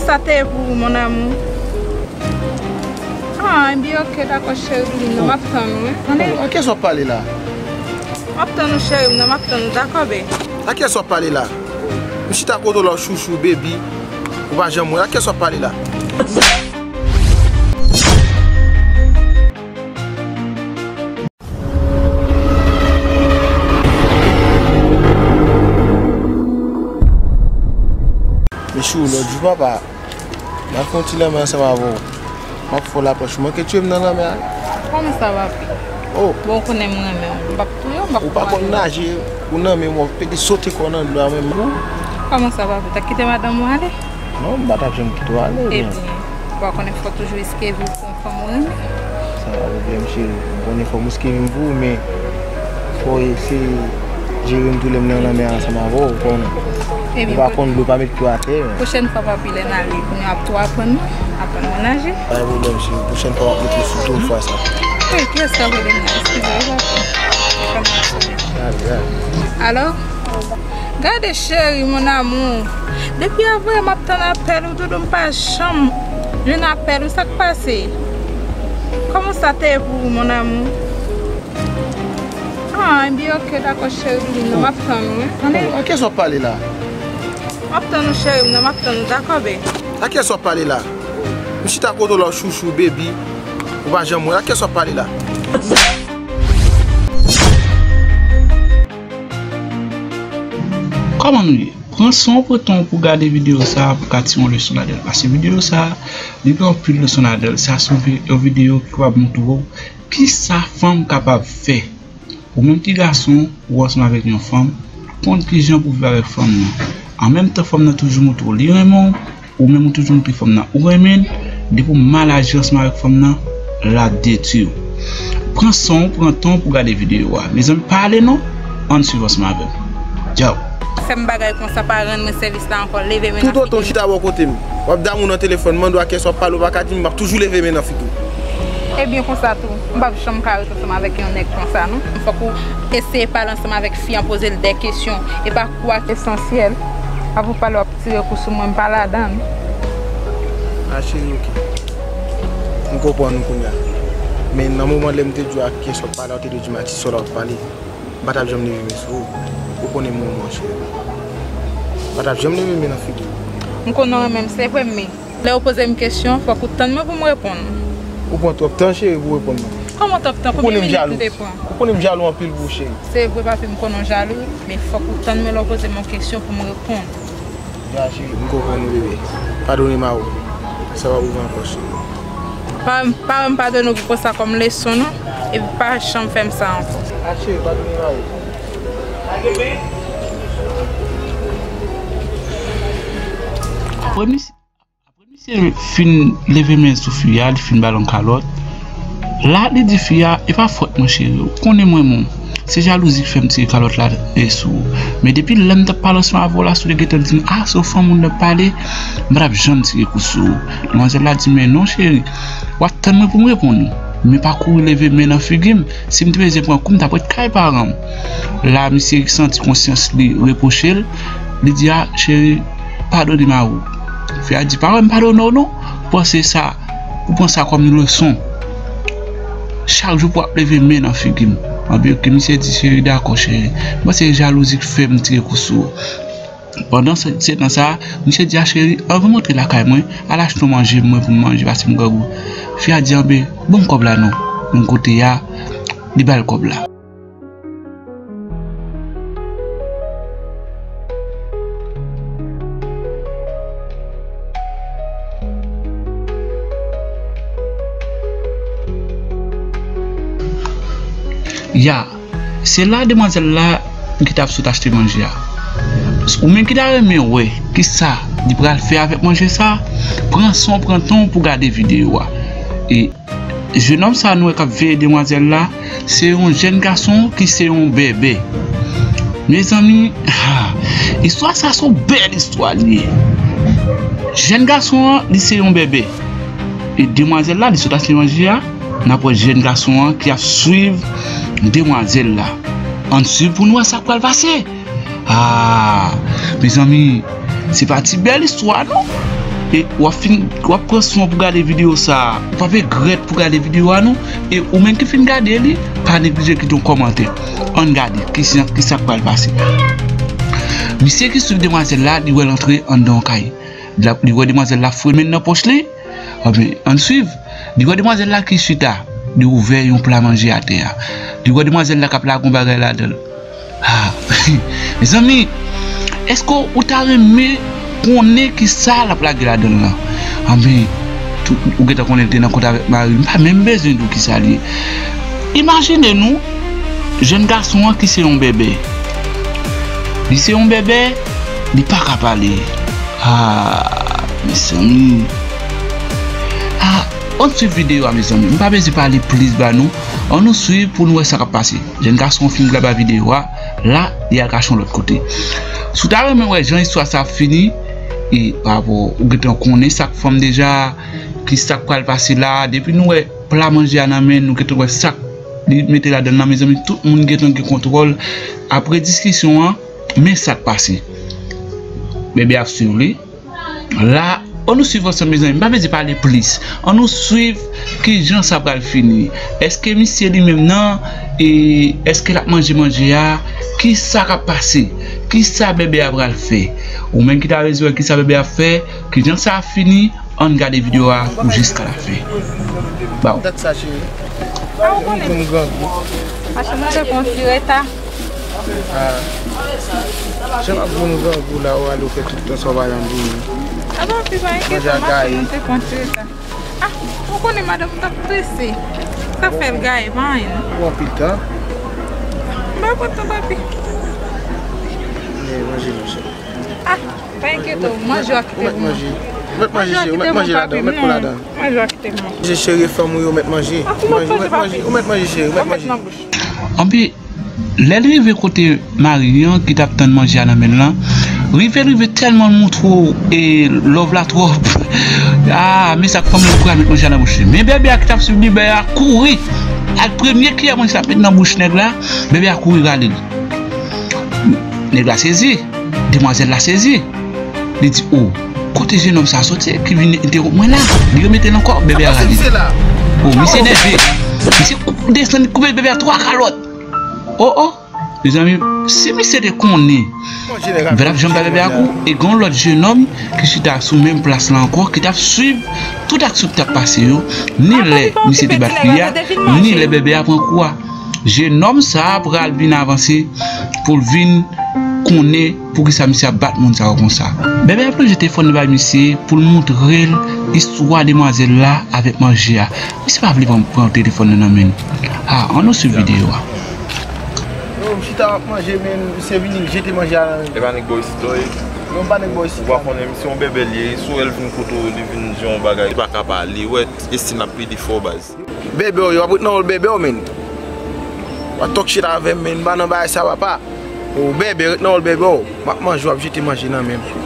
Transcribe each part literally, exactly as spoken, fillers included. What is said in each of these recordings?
Sa te ye pou ou, mon amour. Ah, ebyen, ok, dakò, cheri m nan, m ap tann ou, wi. Tande? A kiyès w ap pale la? M ap tann ou, cheri m nan, m ap tann ou, dakò, babe? A kiyès w ap pale la? M chita kote w la, chouchou, baby. Ou pa janm wè. A kiyès w ap pale la? Mesye, lòt jou, papa, m ap fè yon ti lanmè ansanm avè w. M ap fè w lapèch. Ou manke tiye m nan lanmè a. Kòman sa, papi? Oh. Bon, ou konnen m renmen w. M p ap touye w, m p ap... Ou pa konn naje, ou nan men m, w ap pede sote kò w nan dlo a menm. Kòman sa, papi? T ap kite madanm ou ale? Non, m pa t ap janm kite w ale, men. Ebyen, ou pa konnen fò w toujou riske vi w pou yon fanm ou renmen. Sa pa pwoblèm, cheri. M konnen fò m riske vi m pou ou, men fò w eseye jere m tou lè m nan lanmè a ansanm avè w, ou konnen. Ebyen, ou pa konn dlo pa met pye atè, men. Pwochèn fwa, papi, lè n ale, kounye a w ap tou aprann mwen, aprann mwen naje. Pa gen pwoblèm, cheri. Pwochèn fwa, w ap mete sou do fwa sa. Wi, kiyès k ap rele m nan? Eskize, wi, papi. Telefòn nan ap sone. Gade, gade. Alo? Gade, cheri, mon amour. Depi avanyè m ap tann apèl ou, doudou, m pa janm jwenn apèl ou. Sa k pase? Kòman sa te ye pou ou, mon amour? Ah, ebyen, ok, dakò, cheri m nan, m ap tann ou, wi. Tande? A kiyès w ap pale la? M ap tann ou, cheri m nan, m ap tann ou, dakò, babe? A kiyès w ap pale la? M chita kote w la, chouchou, baby. Ou pa janm wè. A kiyès w ap pale la? Kòman nou ye? Pran san w, pran tan w pou gade videyo sa a, pou ka tire yon leson ladan l. Paske videyo sa a, li gen anpil leson ladan l. Sa se yon vi-, yon videyo ki kapab montre w kisa fanm kapab fè. Ou menm ki gason, ou ansanm avèk yon fanm, konn kijan pou viv avèk fanm nan. An menm tan, fanm nan toujou montre w li renmen w, ou menm ou toujou montre fanm nan ou renmen l, depi w mal aji ansanm avèk fanm nan, l ap detwi w. Pran san w, pran tan w pou gade videyo a. Mezanmi, pa ale non, ann swiv ansanm avè m. Djaw. Fè m bagay konsa, pa rann mwen sèvis la ankò, leve men nan figi m. Toutotan w chita bò kote m, w ap damou nan telefòn, mande w a kiyès w ap pale, ou pa ka di m, m ap toujou leve men nan figi w. Ebyen, konsa tou, m p ap janm ka ret ansanm avèk yon nèg konsa, non. Fòk ou eseye pale ansanm avèk fi an, poze l de kesyon, e pa kou a ki esansyèl. Apre w pale, w ap tire kou sou mwen, m pa ladan l. A, cheri, oke. M konprann ou kounye a. Men nan moman lè m te di w a kiyès w ap pale, ou te dwe di m a kisa w ap pale. M pa t ap janm leve men sou ou. Ou konnen m renmen w, cheri. M pa t ap janm leve men nan figi w. M konnen w renmen m, se vre, men lè w poze m kesyon, fòk ou tann mwen pou m reponn. Ou pran twòp tan, cheri, pou w reponn mwen. Kòman twòp tan? Konbyen minit m te pran? Ou konnen m jalou anpil pou ou, cheri. Se vre, papi, m konnen w jalou, men fòk ou tann mwen lè w poze m yon kesyon pou m reponn. Ya, cheri, m konprann ou, bebe. Padone m a ou. Sa p ap rive ankò, cheri. Pa, pa wè m padone w pou pran sa kòm leson, non. Epi pa janm fè m sa ankò. A, cheri, padone m a ou. Apre misye, apre misye fin leve men sou fi a, li fin ba l yon kalòt. La, li di fi a, "E pa fòt mwen, cheri, ou konnen mwen renmen w. Se jalouzi k fè m tire kalòt la, e, sou ou. Men depi lè m t ap pale ansanm avè w la, si w te gentan di m, a, se yon fanm moun n ap pale, m pa t ap janm tire kou sou ou." Demwazèl la di, "Men non, cheri, w ap tann mwen pou m reponn ou. Men pa kouri leve men nan figi m. Si m te bezwen pran kou, m t ap ret kay paran m." La, misye santi konsyans li repwoche l. Li di, "A, cheri, padone m a ou." Fi a di, "Pa wè m padone w non. Panse sa, ou pran sa kòm yon leson. Chak jou pou w ap leve men nan figi m." Anpi, oke, misye di, "Cheri, dakò, cheri. Mwen se jalouzi k fè m tire kou sou ou." Pandan se, se tan sa a, misye di, "A, cheri, anvan m rantre lakay mwen, al achte yon manje pou mwen, pou m manje, paske m grangou." Fi a di, "Anben, ban m kòb la non." Men kote a, li ba l kòb la. Ya, se la demwazèl la ki t ap sot achte manje a. Ou menm ki ta renmen wè kisa li pral fè avèk manje sa, pran san w, pran tan w pou gade videyo a. E Jennonm sa nou wè k ap veye demwazèl la, se yon jèn gason ki se yon bèbè. Mezanmi, ha, istwa sa se yon bèl istwa li ye. Jèn gason an, li se yon bèbè. E demwazèl la, li sot achte manje a, n ap wè jèn gason an ki ap swiv demwazèl la. Ann swiv pou n wè sa k pral pase. Ah, mezanmi, se pa ti bèl istwa non. E w ap fin, w ap pran swen pou gade videyo sa a. Ou p ap regrèt pou gade videyo a non. E ou menm ki fin gade li, pa neglije kite yon kòmantè. Ann gade ki sa, ki sa k pral pase. Misye ki swiv demwazèl la, li wè l antre anndan yon kay. Li ap, li wè demwazèl la foure men nan pòch li. Anben, ann swiv. Li wè demwazèl la ki chita. Li ouvè yon pla manje atè a. Li wè demwazèl la k ap lage yon bagay ladan l. Ah, mezanmi, èske w ta renmen konnen ki sa l ap lage ladan l lan? Anben, tou, ou gentan konnen l te nan kont avèk mari l. M pa menm bezwen di w ki sa l ye. Imajine nou, jèn gason an ki se yon bèbè. Li se yon bèbè, li pa ka pale. Ah, mezanmi. Ah, ann swiv videyo a, mezanmi. M pa bezwen pale plis ba nou. Ann nou swiv pou nou wè sa k ap pase. Jèn gason an fin graba videyo a, la, li al kache yon lòt kote. Si w ta renmen wè jan istwa sa ap fini, e pa rapò ou gentan konnen sa k fè m deja, ki sa k pral pase la, depi nou wè pla manje a nan men, nou gentan wè sa k li mete ladan l lan, mezanmi, tout moun gentan gen kontwòl. Apre diskisyon an, men sa k pase. Bèbè ap swiv li. La, ann nou swiv ansanm, mezanmi. M pa bezwen pale plis. Ann nou swiv ki jan sa pral fini. Èske misye li menm nan, e, èske l ap manje manje a? Ki sa k ap pase? Ki sa bèbè a pral fè? Ou menm ki ta bezwen wè ki sa bèbè a ap fè, ki jan sa ap fini, ann gade videyo a pou jiska lafen. Baw. Dat sa, cheri. A, ou konnen. Pou m grangou. Mache monte pou yon ti reta. Ah. Jan m ap di w, m grangou la, ou ale, ou fè tout tan sa, ou pa janm vini. A bon, pi pa enkyete, m ap monte pran ti reta. Ah, ou konnen madanm m t ap prese. Sa fè l gaye, pa anyen non. Ou anpil tan. M pa pran tan, papi. Men manje, monchè. Ah, pa enkyete w, manje w a kite pou mwen. Ou mèt manje, cheri, ou mèt manje ladan, ou mèt pran ladan. Manje w a kite pou mwen. Manje, cheri, fanm ou yo mèt manje. Ou mèt manje, cheri, ou mèt manje. Anpi, lè l rive kote mari an ki t ap tann manje a nan men l lan, rive, rive tèlman l montre w, e, love la twòp. Ah, men sa k fanm nan pral met manje a nan bouch li. Men bèbè a ki t ap swiv li, bèbè a kouri. Al premye kiyè manje l ap met nan bouch nèg la, bèbè a kouri rale l. Nèg la sezi, demwazèl la sezi. Li di, "O, kote jenòm sa soti ki vin entewonp mwen la?" Li remete l ankò, bèbè a rale. O, misye nève. Misye kou-, desann, koupe bèbè a twa kalòt. O, o, mezanmi, si misye te konnen, bèbè ap janm bay bèbè a kou, e gen yon lòt jenòm ki chita sou menm plas la ankò, ki t ap swiv tout aksyon ki t ap pase yo, ni lè misye te bat fi a, ni lè bèbè a pran kou a. Jenòm sa a pral vin avanse pou l vin konnen poukisa misye ap bat moun sa yo konsa. Bèbè a plonje telefòn nan bay misye pou l montre l istwa demwazèl la avèk manje a. Misye pa vle pran, pran telefòn nan nan men l. A, ann nou swiv videyo a. Yo, m chita m ap manje, men misye vini jete manje a nan men m. E pa nèg bò isit ou ye? Non, m pa nèg bò isit la. Ou pa konnen misye yon bèbè l ye, si w wè l vin kote w, li vin di yon bagay, li pa ka pale, ou wè, estil l ap plede fò, baz. Bèbè w yo, w ap ret nan wòl bèbè w, menn. W ap talk shit avè m, menn, m pa nan bagay sa, papa. O, bèbè, ret nan wòl bèbè w. M ap manje, w ap jete manje nan men m.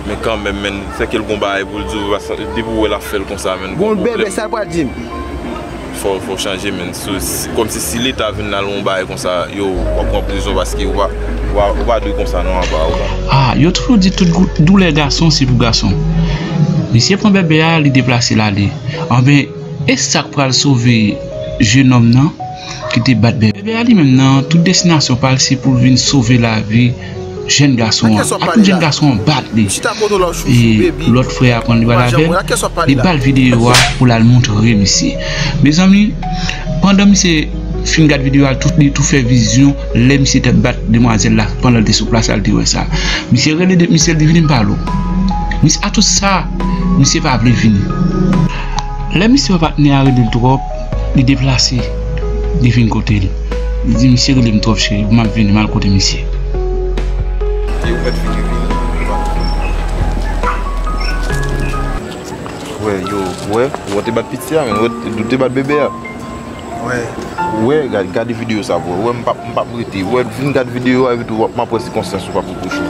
Men kanmenm, menn, sèke l gon bagay pou l di w, depi w wè l ap fè l konsa, menn, gon pwoblèm. Gon bèbè, sa l pral di m? Fò, fò w chanje, menn. Si, si, kòmsi si Leta vin la, l yon bagay konsa, yo, w ap pran prizon paske ou pa, ou pa, ou pa dwe konsa, non, apa, ou pa. Ah, yo toujou di tout gou-, doulè gason, se pou gason. Misye pran bèbè a, li deplase l ale. Anben, e sa k pral sove jenòm nan ki te bat bèbè a? Li menm nan, tout destinasyon pa l se pou l vin sove lavi jèn gason an. A tout jèn gason an bat li. E lòt frè a pran li pral avè l, li ba l videyo a pou l al montre misye. Mezanmi, pandan misye fin gad videyo a, li tou, li tou fè vizyon lè misye t ap bat demwazèl la pandan l te sou plas la, li te wè sa. Misye rele de, misye di, "Vini m pale w." Misye, a tout sa, misye pa vle vini. Lè misye wè patnè a rele l twòp, li deplase, li vin kote l. Li di, "Misye rele m twòp, cheri, m ap vini, m al kote misye." E ou mèt vini, vini. Wè, yo, wè, ou te bat piti a, men, ou te bat bebe a. Wè. Wè, gad, gade videyo sa, bro. Wè, m p ap, m p ap rete. Wè, vin gad videyo a, epi tou, w ap, m ap wè sikonstans ou p ap repwoche.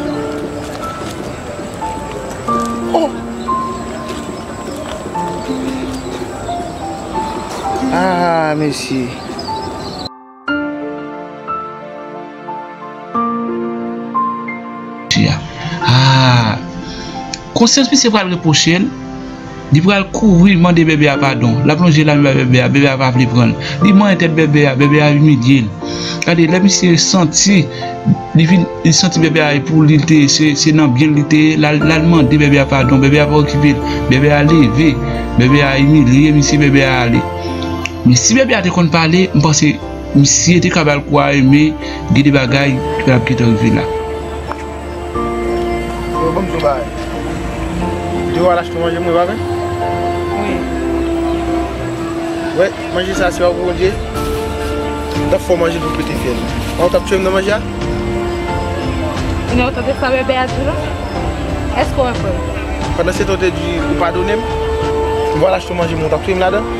Oh! Ah, mesye. Ah, Konsyans misye pral repwoche l. Li pral kouri mande bèbè a padon. L ap lonje lamen bay bèbè a, bèbè a pa vle pran l. Li manyen tèt bèbè a, bèbè a imilye l. Gade, lè misye santi, li vin, li santi bèbè a e pou li l te ye, se, se nan byen l li te ye, l al, l al mande bèbè a padon, bèbè a pa okipe l. Bèbè a leve, bèbè a imilye misye, bèbè a ale. Men si bèbè a te konn pale, m panse misye te ka ba l kou a, men gen de bagay ki p ap gentan rive la. Yo, ban m di w bagay. Dewo a l achte manje pou mwen, pa vre? Wi. Wè, manje sa, se pa pou Bondye. M t ap fè w manje pou pete fyèl. Ou t ap tchwe m nan manje a? Non, ou tande sa bèbè a di w la? Èske w wè frè m? Pandan se tan w te di ou padone m, m va al achte yon manje, men w t ap touye m ladan.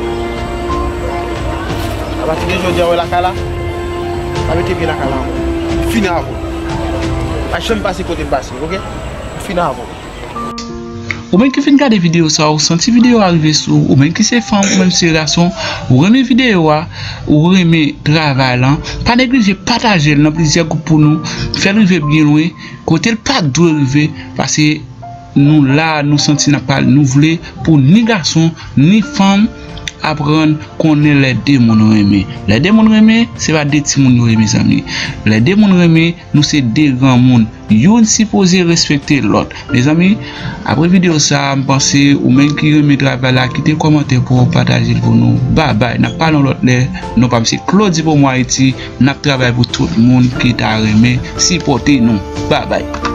Apati de jodi a, w wè lakay la, pa mete pye lakay la ankò. M fini avè w. Pa janm pase kote m pase, oke? M fini avè w. Ou menm ki fin gade videyo sa, ou santi videyo a rive sou ou, ou menm ki se fanm, ou menm si se gason, ou renmen videyo a, ou renmen travay lan, pa neglije pataje l nan plizyè gwoup pou nou, fè l rive byen lwen, kote l pa t dwe rive, paske nou la, nou santi n ap pale, nou vle pou ni gason, ni fanm aprann konnen lè de moun renmen. Lè de moun renmen, se pa de timoun yo ye, mezanmi. Lè de moun renmen, nou se de granmoun. Youn sipoze respekte lòt. Mezanmi, apre videyo sa a, m panse ou menm ki renmen travay la, kite kòmantè pou w pataje l pou nou. Babay, n ap pale yon lòt lè. Non pa m se Claudy Beaumont Haïti, n ap travay pou tout moun ki ta renmen sipòte nou. Babay.